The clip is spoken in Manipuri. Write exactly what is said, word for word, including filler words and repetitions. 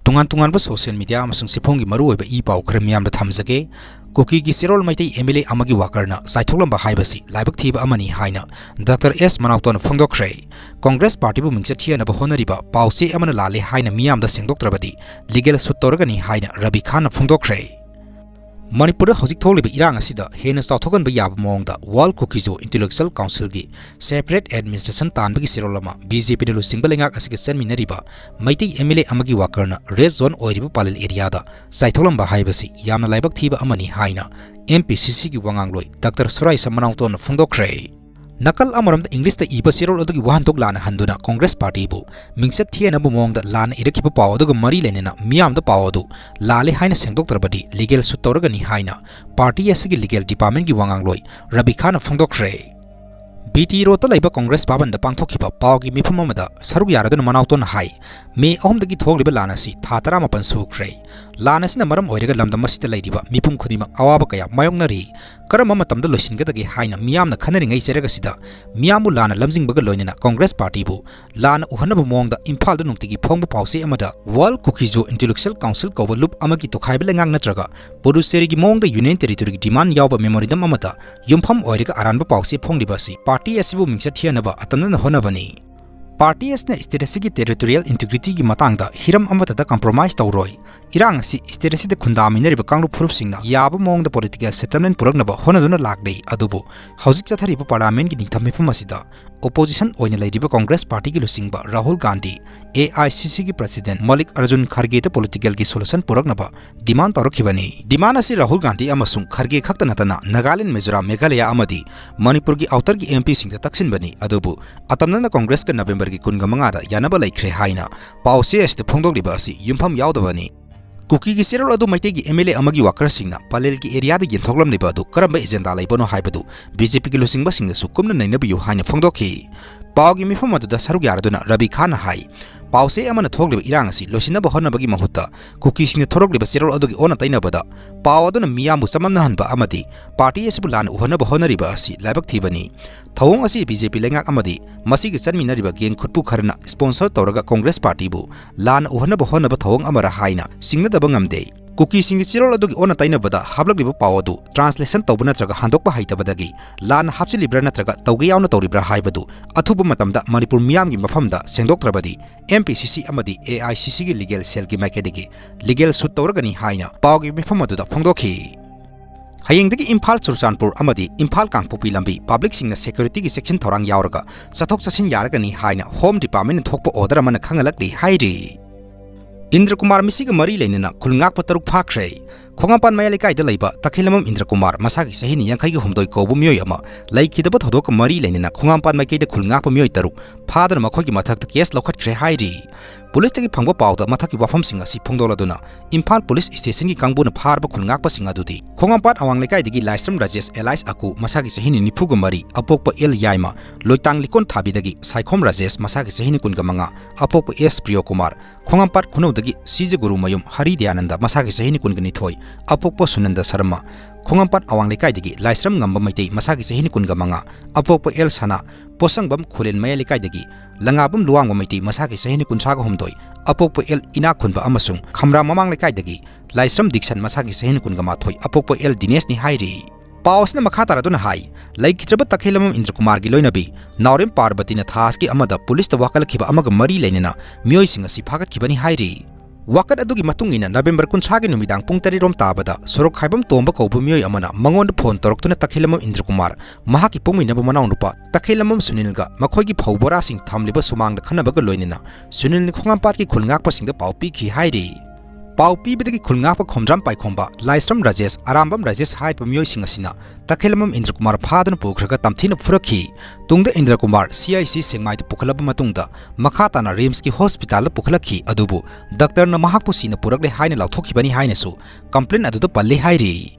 ꯇꯣꯉꯥꯟ ꯇꯣꯉꯥꯟꯕ social media ꯑꯃꯁꯨꯡ ꯆꯦꯐꯣꯡꯒꯤ ꯃꯔꯨꯑꯣꯏꯕ ꯏ ꯄꯥꯎ ꯈꯔ ꯃꯤꯌꯥꯝꯗ ꯊꯝꯖꯒꯦ꯫ ꯀꯨꯀꯤꯒꯤ ꯆꯦꯔꯣꯜ ꯃꯩꯇꯩ M L A ꯑꯃꯒꯤ workerꯅ ꯆꯥꯏꯊꯣꯛꯂꯝꯕ ꯍꯥꯏꯕꯁꯤ ꯂꯥꯏꯕꯛ ꯊꯤꯕ ꯑꯃꯅꯤ ꯍꯥꯏꯅ Doctor S ꯃꯅꯥꯎꯇꯣꯟꯅ ꯐꯣꯡꯗꯣꯛꯈ꯭ꯔꯦ꯫ Congress partyꯕꯨ ꯃꯤꯡꯆꯠ ꯊꯤꯍꯟꯅꯕ ꯍꯣꯠꯅꯔꯤꯕ ꯄꯥꯎꯆꯦ ꯑꯃꯅ ꯂꯥꯜꯂꯦ ꯍꯥꯏꯅ ꯃꯤꯌꯥꯝꯗ ꯁꯦꯡꯗꯣꯛꯇ꯭ꯔꯕꯗꯤ legal suit ꯇꯧꯔꯒꯅꯤ ꯍꯥꯏꯅ ꯔꯕꯤ ꯈꯥꯟꯅ ꯐꯣꯡꯗꯣꯛꯈ꯭ꯔꯦ꯫ ꯃꯅꯤꯄꯨꯔꯗ ꯍꯧꯖꯤꯛ ꯊꯣꯛꯂꯤꯕ ꯏꯔꯥꯡ ꯑꯁꯤꯗ ꯍꯦꯟꯅ ꯆꯥꯎꯊꯣꯛꯍꯟꯕ ꯌꯥꯕ ꯃꯑꯣꯡꯗ World Kuki-Zo Intellectual Councilꯒꯤ separate administration ꯇꯥꯟꯕꯒꯤ ꯆꯦꯔꯣꯜ ꯑꯃ B J Pꯅ ꯂꯨꯆꯤꯡꯕ ꯂꯩꯉꯥꯛ ꯑꯁꯤꯒ ꯆꯟꯃꯤꯟꯅꯔꯤꯕ ꯃꯩꯇꯩ M L A ꯑꯃꯒꯤ workerꯅ red zone ꯑꯣꯏꯔꯤꯕ ꯄꯥꯂꯦꯜ areaꯗ ꯆꯥꯏꯊꯣꯛꯂꯝꯕ ꯍꯥꯏꯕꯁꯤ ꯌꯥꯝꯅ ꯂꯥꯏꯕꯛ ꯊꯤꯕ ꯑꯃꯅꯤ ꯍꯥꯏꯅ M P C Cꯒꯤ ꯋꯥꯉꯥꯡꯂꯣꯏ Doctor ꯁꯨꯔꯥꯏꯁꯝ ꯃꯅꯥꯎꯇꯣꯟꯅ ꯐꯣꯡꯗꯣꯛꯈ꯭ꯔꯦ꯫ ꯅꯥꯀꯜ ꯑꯃꯔꯣꯝꯗ Englishꯇ ꯏꯕ ꯆꯦꯔꯣꯜ ꯑꯗꯨꯒꯤ ꯋꯥꯍꯟꯊꯣꯛ ꯂꯥꯟꯅ ꯍꯟꯗꯨꯅ Congress partyꯕꯨ ꯃꯤꯡꯆꯠ ꯊꯤꯍꯟꯅꯕ ꯃꯑꯣꯡꯗ ꯂꯥꯟꯅ ꯏꯔꯛꯈꯤꯕ ꯄꯥꯎ ꯑꯗꯨꯒ ꯃꯔꯤ ꯂꯩꯅꯅ ꯃꯤꯌꯥꯝꯗ ꯄꯥꯎ ꯑꯗꯨ ꯂꯥꯜꯂꯦ ꯍꯥꯏꯅ ꯁꯦꯡꯗꯣꯛꯇ꯭ꯔꯕꯗꯤ legal suit ꯇꯧꯔꯒꯅꯤ ꯍꯥꯏꯅ party ꯑꯁꯤꯒꯤ legal departmentꯀꯤ ꯋꯥꯉꯥꯡꯂꯣꯏ ꯔꯕꯤ ꯈꯥꯟꯅ ꯐꯣꯡꯗꯣꯛꯈ꯭ꯔꯦ꯫ B T Roadꯇ ꯂꯩꯕ Congress ꯚꯕꯟꯗ ꯄꯥꯡꯊꯣꯛꯈꯤꯕ ꯄꯥꯎꯒꯤ ꯃꯤꯐꯝ ꯑꯃꯗ ꯁꯔꯨꯛ ꯌꯥꯔꯗꯨꯅ ꯃꯅꯥꯎꯇꯣꯟꯅ ꯍꯥꯏ, ꯃꯦ ꯑꯍꯨꯝꯗꯒꯤ ꯊꯣꯛꯂꯤꯕ ꯂꯥꯟ ꯑꯁꯤ ꯊꯥ ꯇꯔꯥꯃꯥꯄꯟ ꯁꯨꯈ꯭ꯔꯦ꯫ ꯂꯥꯟ ꯑꯁꯤꯅ ꯃꯔꯝ ꯑꯣꯏꯔꯒ ꯂꯝꯗꯝ ꯑꯁꯤꯗ ꯂꯩꯔꯤꯕ ꯃꯤꯄꯨꯝ ꯈꯨꯗꯤꯡꯃꯛ ꯑꯋꯥꯕ ꯀꯌꯥ ꯃꯥꯌꯣꯛꯅꯔꯤ꯫ ꯀꯔꯝꯕ ꯃꯇꯝꯗ ꯂꯣꯏꯁꯤꯟꯒꯗꯒꯦ ꯍꯥꯏꯅ ꯃꯤꯌꯥꯝꯅ ꯈꯟꯅꯔꯤꯉꯩ ꯆꯩꯔꯛ ꯑꯁꯤꯗ ꯃꯤꯌꯥꯝꯕꯨ ꯂꯥꯟꯅ ꯂꯝꯖꯤꯡꯕꯒ ꯂꯣꯏꯅꯅ Congress partyꯕꯨ ꯂꯥꯟꯅ ꯎꯍꯟꯅꯕ ꯃꯑꯣꯡꯗ ꯏꯝꯐꯥꯜꯗ ꯅꯨꯡꯇꯤꯒꯤ ꯐꯣꯡꯕ ꯄꯥꯎꯆꯦ ꯑꯃꯗ World Kuki-Zo Intellectual Council ꯀꯧꯕ ꯂꯨꯞ ꯑꯃꯒꯤ ꯇꯣꯈꯥꯏꯕ ꯂꯩꯉꯥꯛ ꯅꯠꯇ꯭ꯔꯒ ꯄꯨꯗꯨꯆꯦꯔꯤꯒꯤ ꯃꯑꯣꯡꯗ Union Territoryꯒꯤ demand ꯌꯥꯎꯕ memorandum ꯑꯃꯗ ꯌꯨꯝꯐꯝ ꯑꯣꯏꯔꯒ ꯑꯔꯥꯟꯕ ꯄꯥꯎꯆꯦ ꯐꯣꯡꯂꯤꯕ ꯑꯁꯤ party ꯑꯁꯤꯕꯨ ꯃꯤꯡꯆꯠ ꯊꯤꯍꯟꯅꯕ ꯑꯇꯝꯅꯅ ꯍꯣꯠꯅꯕꯅꯤ꯫ Party ꯑꯁꯤꯅ state ꯑꯁꯤꯒꯤ territorial integrityꯒꯤ ꯃꯇꯥꯡꯗ ꯍꯤꯔꯝ ꯑꯃꯠꯇꯗ compromise ꯇꯧꯔꯣꯏ꯫ ꯏꯔꯥꯡ ꯑꯁꯤ state ꯑꯁꯤꯗ ꯈꯨꯟꯗꯥꯃꯤꯟꯅꯔꯤꯕ ꯀꯥꯡꯂꯨꯞ ꯐꯨꯔꯨꯞꯁꯤꯡꯅ ꯌꯥꯕ ꯃꯑꯣꯡꯗ political settlement ꯄꯨꯔꯛꯅꯕ ꯍꯣꯠꯅꯗꯨꯅ ꯂꯥꯛꯂꯤ꯫ ꯑꯗꯨꯕꯨ ꯍꯧꯖꯤꯛ ꯆꯠꯊꯔꯤꯕ parliamentꯀꯤ ꯅꯤꯡꯊꯝ ꯃꯤꯐꯝ ꯑꯁꯤꯗ opposition ꯑꯣꯏꯅ ꯂꯩꯔꯤꯕ Congress partyꯒꯤ ꯂꯨꯆꯤꯡꯕ Rahul Gandhi, A I C Cꯒꯤ president ꯃꯜꯂꯤꯛ Arjun ꯈꯔꯒꯦꯗ politicalꯒꯤ solution ꯄꯨꯔꯛꯅꯕ demand ꯇꯧꯔꯛꯈꯤꯕꯅꯤ꯫ Demand ꯑꯁꯤ ꯔꯥꯍꯨꯜ ꯒꯥꯟꯙꯤ ꯑꯃꯁꯨꯡ ꯈꯔꯒꯦ ꯈꯛꯇ ꯅꯠꯇꯅ ꯅꯥꯒꯥꯂꯦꯟ, ꯃꯤꯖꯣꯔꯥꯝ, ꯃꯦꯘꯥꯂꯌꯥ ꯑꯃꯗꯤ ꯃꯅꯤꯄꯨꯔꯒꯤ outerꯒꯤ M Pꯁꯤꯡꯗ ꯇꯛꯁꯤꯟꯕꯅꯤ꯫ ꯑꯗꯨꯕꯨ ꯑꯇꯝꯅꯅ Congressꯀ Novemberꯒꯤ ꯀꯨꯟꯃꯉꯥꯗ ꯌꯥꯅꯕ ꯂꯩꯈ꯭ꯔꯦ ꯍꯥꯏꯅ ꯄꯥꯎꯆꯦ ꯑꯁꯤꯗ ꯐꯣꯡꯗꯣꯛꯂꯤꯕ ꯑꯁꯤ ꯌꯨꯝꯐꯝ ꯌꯥꯎꯗꯕꯅꯤ꯫ ꯀꯨꯀꯤꯒꯤ ꯆꯦꯔꯣꯜ ꯑꯗꯨ ꯃꯩꯇꯩꯒꯤ M L A ꯑꯃꯒꯤ workerꯁꯤꯡꯅ ꯄꯥꯂꯦꯜꯒꯤ areaꯗ ꯌꯦꯟꯊꯣꯛꯂꯝꯂꯤꯕ ꯑꯗꯨ ꯀꯔꯝꯕ agenda ꯂꯩꯕꯅꯣ ꯍꯥꯏꯕꯗꯨ B J Pꯒꯤ ꯂꯨꯆꯤꯡꯕꯁꯤꯡꯅꯁꯨ ꯀꯨꯞꯅ ꯅꯩꯅꯕꯤꯌꯨ ꯍꯥꯏꯅ ꯐꯣꯡꯗꯣꯛꯈꯤ꯫ ꯄꯥꯎꯒꯤ ꯃꯤꯐꯝ ꯑꯗꯨꯗ ꯁꯔꯨꯛ ꯌꯥꯔꯗꯨꯅ ꯔꯕꯤ ꯈꯥꯟꯅ ꯍꯥꯏ, ꯄꯥꯎꯆꯦ ꯑꯃꯅ ꯊꯣꯛꯂꯤꯕ ꯏꯔꯥꯡ ꯑꯁꯤ ꯂꯣꯏꯁꯤꯟꯅꯕ ꯍꯣꯠꯅꯕꯒꯤ ꯃꯍꯨꯠꯇ ꯀꯨꯀꯤꯁꯤꯡꯅ ꯊꯣꯔꯛꯂꯤꯕ ꯆꯦꯔꯣꯜ ꯑꯗꯨꯒꯤ ꯑꯣꯟꯅ ꯇꯩꯅꯕꯗ ꯄꯥꯎ ꯑꯗꯨꯅ ꯃꯤꯌꯥꯝꯕꯨ ꯆꯃꯝꯅꯍꯟꯕ ꯑꯃꯗꯤ ꯄꯥꯔꯇꯤ ꯑꯁꯤꯕꯨ ꯂꯥꯟꯅ ꯎꯍꯟꯅꯕ ꯍꯣꯠꯅꯔꯤꯕ ꯑꯁꯤ ꯂꯥꯏꯕꯛ ꯊꯤꯕꯅꯤ꯫ ꯊꯧꯑꯣꯡ ꯑꯁꯤ ꯕꯤ ꯖꯦ ꯄꯤ ꯂꯩꯉꯥꯛ ꯑꯃꯗꯤ ꯃꯁꯤꯒ ꯆꯠꯃꯤꯟꯅꯔꯤꯕ ꯒꯦꯡ ꯈꯨꯠꯄꯨ ꯈꯔꯅ sponsor ꯇꯧꯔꯒ ꯀꯣꯡꯒ꯭ꯔꯦꯁ ꯄꯥꯔꯇꯤꯕꯨ ꯂꯥꯟꯅ ꯎꯍꯟꯅꯕ ꯍꯣꯠꯅꯕ ꯊꯧꯑꯣꯡ ꯑꯃꯔ ꯍꯥꯏꯅ ꯆꯤꯡꯅꯗꯕ ꯉꯝꯗꯦ꯫ ꯀꯨꯀꯤꯁꯤꯡꯒꯤ ꯆꯦꯔꯣꯜ ꯑꯗꯨꯒꯤ ꯑꯣꯟꯅ ꯇꯩꯅꯕꯗ ꯍꯥꯞꯂꯛꯂꯤꯕ ꯄꯥꯎ ꯑꯗꯨ translation ꯇꯧꯕ ꯅꯠꯇ꯭ꯔꯒ ꯍꯟꯗꯣꯛꯄ ꯍꯩꯇꯕꯗꯒꯤ ꯂꯥꯟꯅ ꯍꯥꯞꯆꯤꯜꯂꯤꯕ꯭ꯔꯥ ꯅꯠꯇ꯭ꯔꯒ ꯇꯧꯒꯦ ꯌꯥꯎꯅ ꯇꯧꯔꯤꯕ꯭ꯔꯥ ꯍꯥꯏꯕꯗꯨ ꯑꯊꯨꯕ ꯃꯇꯝꯗ ꯃꯅꯤꯄꯨꯔ ꯃꯤꯌꯥꯝꯒꯤ ꯃꯐꯝꯗ ꯁꯦꯡꯗꯣꯛꯇ꯭ꯔꯕꯗꯤ M P C C ꯑꯃꯗꯤ A I C Cꯒꯤ legal cellꯒꯤ ꯃꯥꯏꯀꯩꯗꯒꯤ legal suit ꯇꯧꯔꯒꯅꯤ ꯍꯥꯏꯅ ꯄꯥꯎꯒꯤ ꯃꯤꯐꯝ ꯑꯗꯨꯗ ꯐꯣꯡꯗꯣꯛꯈꯤ꯫ ꯍꯌꯦꯡꯗꯒꯤ ꯏꯝꯐꯥꯜ ꯆꯨꯔꯆꯥꯟꯄꯨꯔ ꯑꯃꯗꯤ ꯏꯝꯐꯥꯜ ꯀꯥꯡꯄꯣꯛꯄꯤ ꯂꯝꯕꯤ publicꯁꯤꯡꯅ securityꯒꯤ ꯆꯦꯛꯁꯤꯟ ꯊꯧꯔꯥꯡ ꯌꯥꯎꯔꯒ ꯆꯠꯊꯣꯛ ꯆꯠꯁꯤꯟ ꯌꯥꯔꯒꯅꯤ ꯍꯥꯏꯅ Home Departmentꯅ ꯊꯣꯛꯄ order ꯑꯃꯅ ꯈꯪꯍꯜꯂꯛꯂꯤ ꯍꯥꯏꯔꯤ꯫ ꯏꯟꯗ꯭ꯔ ꯀꯨꯃꯥꯔ ꯃꯤꯁꯤꯒ ꯃꯔꯤ ꯂꯩꯅꯅ ꯈꯨꯜ ꯉꯥꯛꯄ ꯇꯔꯨꯛ ꯐꯥꯈ꯭ꯔꯦ꯫ ꯈꯣꯡꯉꯥꯝꯄꯥꯠ ꯃꯌꯥꯏ ꯂꯩꯀꯥꯏꯗ ꯂꯩꯕ ꯇꯈꯦꯜꯂꯝꯕꯝ ꯏꯟꯗ꯭ꯔ ꯀꯨꯃꯥꯔ ꯃꯁꯥꯒꯤ ꯆꯍꯤ ꯌꯥꯡꯈꯩꯒ ꯍꯨꯝꯗꯣꯏ ꯀꯧꯕ ꯃꯤꯑꯣꯏ ꯑꯃ ꯂꯩꯈꯤꯗꯕ ꯊꯧꯗꯣꯛꯀ ꯃꯔꯤ ꯂꯩꯅꯅ ꯈꯣꯡꯉꯥꯝꯄꯥꯠ ꯃꯥꯏꯀꯩꯗ ꯈꯨꯜ ꯉꯥꯛꯄ ꯃꯤꯑꯣꯏ ꯇꯔꯨꯛ ꯐꯥꯗꯨꯅ ꯃꯈꯣꯏꯒꯤ ꯃꯊꯛꯇ case ꯂꯧꯈꯠꯈ꯭ꯔꯦ ꯍꯥꯏꯔꯤ꯫ ꯄꯨꯂꯤꯁꯇꯒꯤ ꯐꯪꯕ ꯄꯥꯎꯗ ꯃꯊꯛꯀꯤ ꯋꯥꯐꯝꯁꯤꯡ ꯑꯁꯤ ꯐꯣꯡꯗꯣꯛꯂꯗꯨꯅ ꯏꯝꯐꯥꯜ ꯄꯨꯂꯤꯁ ꯁ꯭ꯇꯦꯁꯟꯒꯤ ꯀꯥꯡꯕꯨꯅ ꯐꯥꯔꯕ ꯈꯨꯜ ꯉꯥꯛꯄꯁꯤꯡ ꯑꯗꯨꯗꯤ ꯈꯣꯡꯉꯥꯝꯄꯥꯠ ꯑꯋꯥꯡ ꯂꯩꯀꯥꯏꯗꯒꯤ ꯂꯥꯏꯁ꯭ꯔꯝ ꯔꯥꯖꯦꯁ alias ꯑꯀꯨ ꯃꯁꯥꯒꯤ ꯆꯍꯤ ꯅꯤꯐꯨꯒ ꯃꯔꯤ ꯑꯄꯣꯛꯄ ꯑꯦꯜ ꯌꯥꯏꯃ, ꯂꯣꯏꯇꯥꯡ ꯂꯤꯀꯣꯟ ꯊꯥꯕꯤꯗꯒꯤ ꯁꯥꯏꯈꯣꯝ ꯔꯥꯖꯦꯁ ꯃꯁꯥꯒꯤ ꯆꯍꯤ ꯀꯨꯟꯒ ꯃꯉꯥ ꯑꯄꯣꯛꯄ ꯑꯦꯁ ꯄ꯭ꯔꯤꯌꯣ ꯀꯨꯃꯥꯔ, ꯈꯣꯡꯉꯥꯝꯄꯥꯠ ꯈꯨꯅꯧꯗꯒꯤ ꯁꯤꯖ ꯒꯨꯔꯨꯃꯌꯨꯝ ꯍꯔꯤ ꯗꯌꯥꯅꯟꯗ ꯃꯁꯥꯒꯤ ꯆꯍꯤ ꯀꯨꯟꯒ ꯅꯤꯊꯣꯏ ꯑꯄꯣꯛꯄ ꯁꯨꯅꯟꯗ ꯁꯔꯃ, ꯈꯣꯡꯉꯥꯝꯄꯥꯠ ꯑꯋꯥꯡ ꯂꯩꯀꯥꯏꯗꯒꯤ ꯂꯥꯏꯁ꯭ꯔꯝ ꯉꯝꯕ ꯃꯩꯇꯩ ꯃꯁꯥꯒꯤ ꯆꯍꯤ ꯀꯨꯟꯒ ꯃꯉꯥ ꯑꯄꯣꯛꯄ ꯑꯦꯜ ꯁꯅꯥ, ꯄꯣꯠꯁꯪꯕꯝ ꯈꯨꯂꯦꯟ ꯃꯌꯥꯏ ꯂꯩꯀꯥꯏꯗꯒꯤ ꯂꯉꯥꯕꯝ ꯂꯨꯋꯥꯡꯕ ꯃꯩꯇꯩ ꯃꯁꯥꯒꯤ ꯆꯍꯤ ꯀꯨꯟꯊ꯭ꯔꯥꯒ ꯍꯨꯝꯗꯣꯏ ꯑꯄꯣꯛꯄ ꯑꯦꯜ ꯏꯅꯥꯛ ꯈꯨꯟꯕ ꯑꯃꯁꯨꯡ ꯈꯝꯔꯥ ꯃꯃꯥꯡ ꯂꯩꯀꯥꯏꯗꯒꯤ ꯂꯥꯏꯁ꯭ꯔꯝ ꯗꯤꯛꯁꯟ ꯃꯁꯥꯒꯤ ꯆꯍꯤ ꯀꯨꯟꯒ ꯃꯥꯊꯣꯏ ꯑꯄꯣꯛꯄ ꯑꯦꯜ ꯗꯤꯅꯦꯁꯅꯤ ꯍꯥꯏꯔꯤ꯫ ꯄꯥꯎ ꯑꯁꯤꯅ ꯃꯈꯥ ꯇꯥꯔꯗꯨꯅ ꯍꯥꯏ, ꯂꯩꯈꯤꯗ꯭ꯔꯕ ꯇꯈꯦꯜꯂꯝꯕꯝ ꯏꯟꯗ꯭ꯔ ꯀꯨꯃꯥꯔꯒꯤ ꯂꯣꯏꯅꯕꯤ ꯅꯥꯎꯔꯦꯝ ꯄꯥꯔꯕꯇꯤꯅ ꯊꯥꯁꯀꯤ ꯑꯃꯗ ꯄꯨꯂꯤꯁꯇ ꯋꯥꯀꯠꯂꯛꯈꯤꯕ ꯑꯃꯒ ꯃꯔꯤ ꯂꯩꯅꯅ ꯃꯤꯑꯣꯏꯁꯤꯡ ꯑꯁꯤ ꯐꯥꯒꯠꯈꯤꯕꯅꯤ ꯍꯥꯏꯔꯤ꯫ ꯋꯥꯀꯠ ꯑꯗꯨꯒꯤ ꯃꯇꯨꯡ ꯏꯟꯅ ꯅꯕꯦꯝꯕꯔ ꯀꯨꯟꯊ꯭ꯔꯥꯒꯤ ꯅꯨꯃꯤꯗꯥꯡ ꯄꯨꯡ ꯇꯔꯦꯠ ꯔꯣꯝ ꯇꯥꯕꯗ ꯁꯣꯔꯣꯛ ꯈꯥꯏꯕꯝ ꯇꯣꯝꯕ ꯀꯧꯕ ꯃꯤꯑꯣꯏ ꯑꯃꯅ ꯃꯉꯣꯟꯗ ꯐꯣꯟ ꯇꯧꯔꯛꯇꯨꯅ ꯇꯈꯦꯜꯂꯝꯕꯝ ꯏꯟꯗ꯭ꯔ ꯀꯨꯃꯥꯔ, ꯃꯍꯥꯛꯀꯤ ꯄꯣꯛꯃꯤꯟꯅꯕ ꯃꯅꯥꯎꯅꯨꯄꯥ ꯇꯈꯦꯜꯂꯝꯕꯝ ꯁꯨꯅꯤꯜꯒ ꯃꯈꯣꯏꯒꯤ ꯐꯧ ꯕꯣꯔꯥꯁꯤꯡ ꯊꯝꯂꯤꯕ ꯁꯨꯃꯥꯡꯗ ꯈꯟꯅꯕꯒ ꯂꯣꯏꯅꯅ ꯁꯨꯅꯤꯜꯅ ꯈꯣꯡꯉꯥꯝꯄꯥꯠꯀꯤ ꯈꯨꯜ ꯉꯥꯛꯄꯁꯤꯡꯗ ꯄꯥꯎ ꯄꯤꯈꯤ ꯍꯥꯏꯔꯤ꯫ ꯄꯥꯎ ꯄꯤꯕꯗꯒꯤ ꯈꯨꯜ ꯉꯥꯛꯄ ꯈꯣꯝꯗ꯭ꯔꯥꯝ ꯄꯥꯏꯈꯣꯝꯕ, ꯂꯥꯏꯁ꯭ꯔꯝ ꯔꯥꯖꯦꯁ, ꯑꯔꯥꯝꯕꯝ ꯔꯥꯖꯦꯁ ꯍꯥꯏꯔꯤꯕ ꯃꯤꯑꯣꯏꯁꯤꯡ ꯑꯁꯤꯅ ꯇꯈꯦꯜꯂꯝꯕꯝ ꯏꯟꯗ꯭ꯔ ꯀꯨꯃꯥꯔ ꯐꯥꯗꯨꯅ ꯄꯨꯈ꯭ꯔꯒ ꯇꯝꯊꯤꯅ ꯐꯨꯔꯛꯈꯤ꯫ ꯇꯨꯡꯗ ꯏꯟꯗ꯭ꯔ ꯀꯨꯃꯥꯔ C I C ꯁꯦꯛꯃꯥꯏꯗ ꯄꯨꯈꯠꯂꯕ ꯃꯇꯨꯡꯗ ꯃꯈꯥ ꯇꯥꯅ ꯔꯤꯝꯁꯀꯤ ꯍꯣꯁꯄꯤꯇꯥꯜꯗ ꯄꯨꯈꯠꯂꯛꯈꯤ, ꯑꯗꯨꯕꯨ ꯗꯥꯛꯇꯔꯅ ꯃꯍꯥꯛꯄꯨ ꯁꯤꯅ ꯄꯨꯔꯛꯂꯦ ꯍꯥꯏꯅ ꯂꯥꯎꯊꯣꯛꯈꯤꯕꯅꯤ ꯍꯥꯏꯅꯁꯨ complaint ꯑꯗꯨꯗ ꯄꯜꯂꯤ ꯍꯥꯏꯔꯤ꯫